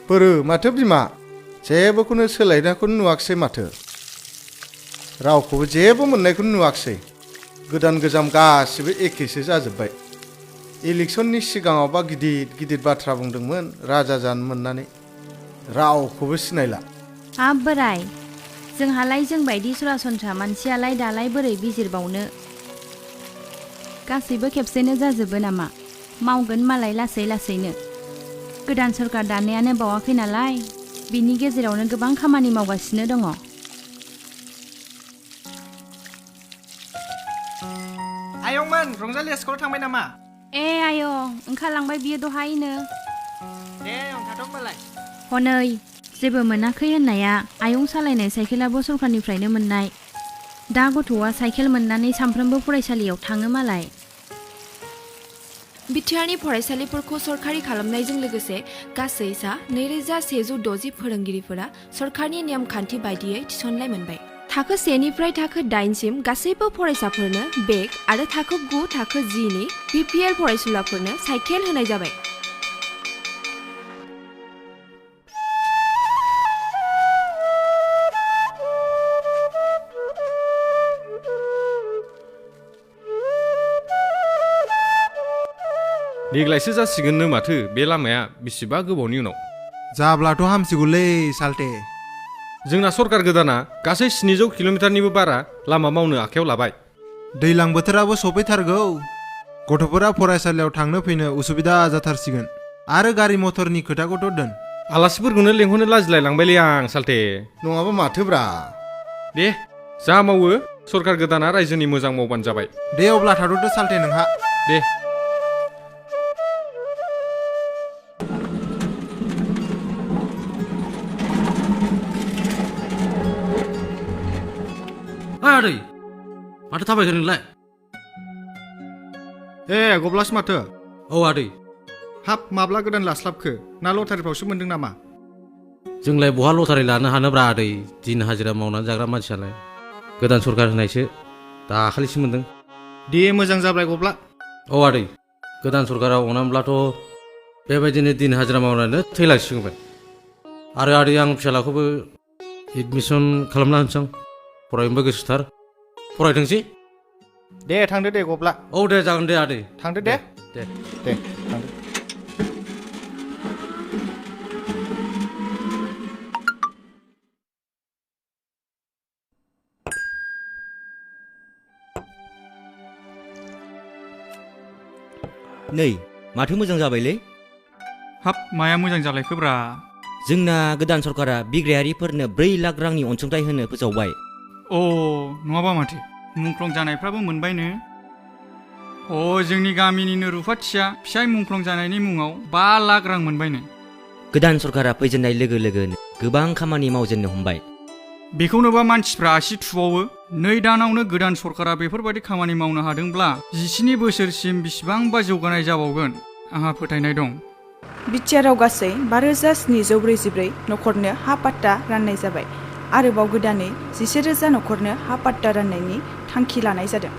बोरो माथो बिमा जेबोखौनो सोलायनायखौनो नुवाखिसै माथो रावखौबो जेबो मोननायखौनो नुवाखिसै गोदान गोजाम गासिबो एखेसो जाजोब्बाय इलेक्सननि सिगाङावबा गिदिर गिदिर बाथ्रा बुंदोंमोन राजा जानो मोननानै रावखौबो सिनायला हाब बोराय जोंहालाय जोंबायदि सरासनस्रा मानसियालाय दालाय बोरै बिजिरबावनो गासैबो खेबसेनो जाजोबो नामा मावगोन मालाय लासै लासैनो गोदान सरकार दानायानो बावाखै नालाय बिनि गेजेरावनो गोबां खामानि मावगासिनो दङ आयंमोन रंजालि स्कुलाव थांबाय नामा ए आयं ओंखारलांबाय बियो दहायनो दे आयं थाथ'बालाय हनै जेबो मोनाखै होननाया आयं सालायनाय साइकेलाबो सरकारनिफ्रायनो मोननाय दा गथ'आ साइकेल मोननानै सानफ्रोमबो फरायसालियाव थाङो मालाय बिटिआरनि फरायसालिफोरखौ सरकारि खालामनायजों लोगोसे गासै सा 2160 फोरोंगिरिफोरा सरकारनि नेमखान्थि बायदियै थिसननाय मोनबाय थाखो 1 निफ्राय थाखो 8 सिम गासैबो फरायसाफोरनो बेग आरो थाखो 9 थाखो 10 नि बिपिएल फरायसुलाफोरनो साइकेल होनाय जाबाय देग्लायसो जासिगोननो माथो बे लामाया बेसेबा गोबावनि उनाव जाब्लाथ' हामसिगौलै सालथे जोंना सरकार गोदाना गासै 700 किल'मिटारनिबो बारा लामा मावनो आखायाव लाबाय दैलां बोथोराबो सफैथारगौ गथ'फोरा फरायसालियाव थांनो फैनो उसुबिदा जाथारसिगोन आरो गारि मथरनि खोथाखौथ' दोन आलासिफोरखौनो लेंहरनो लाजिलाय लांबायलै आं सालथे नङाबा माथोब्रा दे जा मावो सरकार गोदाना रायजोनि मोजां मावबानो जाबाय दे अब्ला थाथ'दो सालथे नोंहा दे आदै माथो थाबायखो नोंलाय ए गब्लास माथो औ आदै हाब माब्ला गोदान लास्लाबखो ना लटारिफ्रावसो मोनदों नामा जोंलाय बहा लटारि लानो हानोब्रा आदै दिन हाजिरा मावनानै जाग्रा मानसियालाय गोदान सरकार होनायसो दाखालिसो मोनदों दे मोजां जाबाय गब्ला औ आदै गोदान सरकारा अनामब्लाथ' बेबायदिनो दिन हाजिरा मावनानै थैलांसिगोनबाय आरो आदै आं फिसालाखौबो एडमिसन खालामना होनोसै आं फरायनोबो गोसोथार फरायथोंसै दे थांदो दे गब्ला औ दे जागोन दे आदै थांदो दे दे थांदो नै माथो मोजां जाबायलै हाब माया मोजां जालायखोब्रा जोंना गोदान सरकारा बिग्रायारिफोरनो 4 लाख रांनि अनसुंथाइ होनो फोसावबाय अ नङाबा माथो मुंख्लं जानायफ्राबो मोनबायनो अ जोंनि गामिनिनो रुफाथिया फिसाय मुंख्लं जानायनि मुङाव 5 लाख रां मोनबायनो गोदान सरकारा फैजेननाय लोगो लोगोनो गोबां खामानि मावजेननो हमबाय बेखौनोबा मानसिफ्रा आसि थुबावो 2 दानावनो गोदान सरकारा बेफोरबायदि खामानि मावनो हादोंब्ला 17 बोसोरसिम बिसिबांबा जौगानाय जाबावगोन आंहा फोथायनाय दं बिटिआरआव गासै 5744 न'खरनो हा पाट्टा राननाय जाबाय आरोबाव गोदानै 11,000 न'खरनो हा पाट्टा राननायनि थांखि लानाय जादों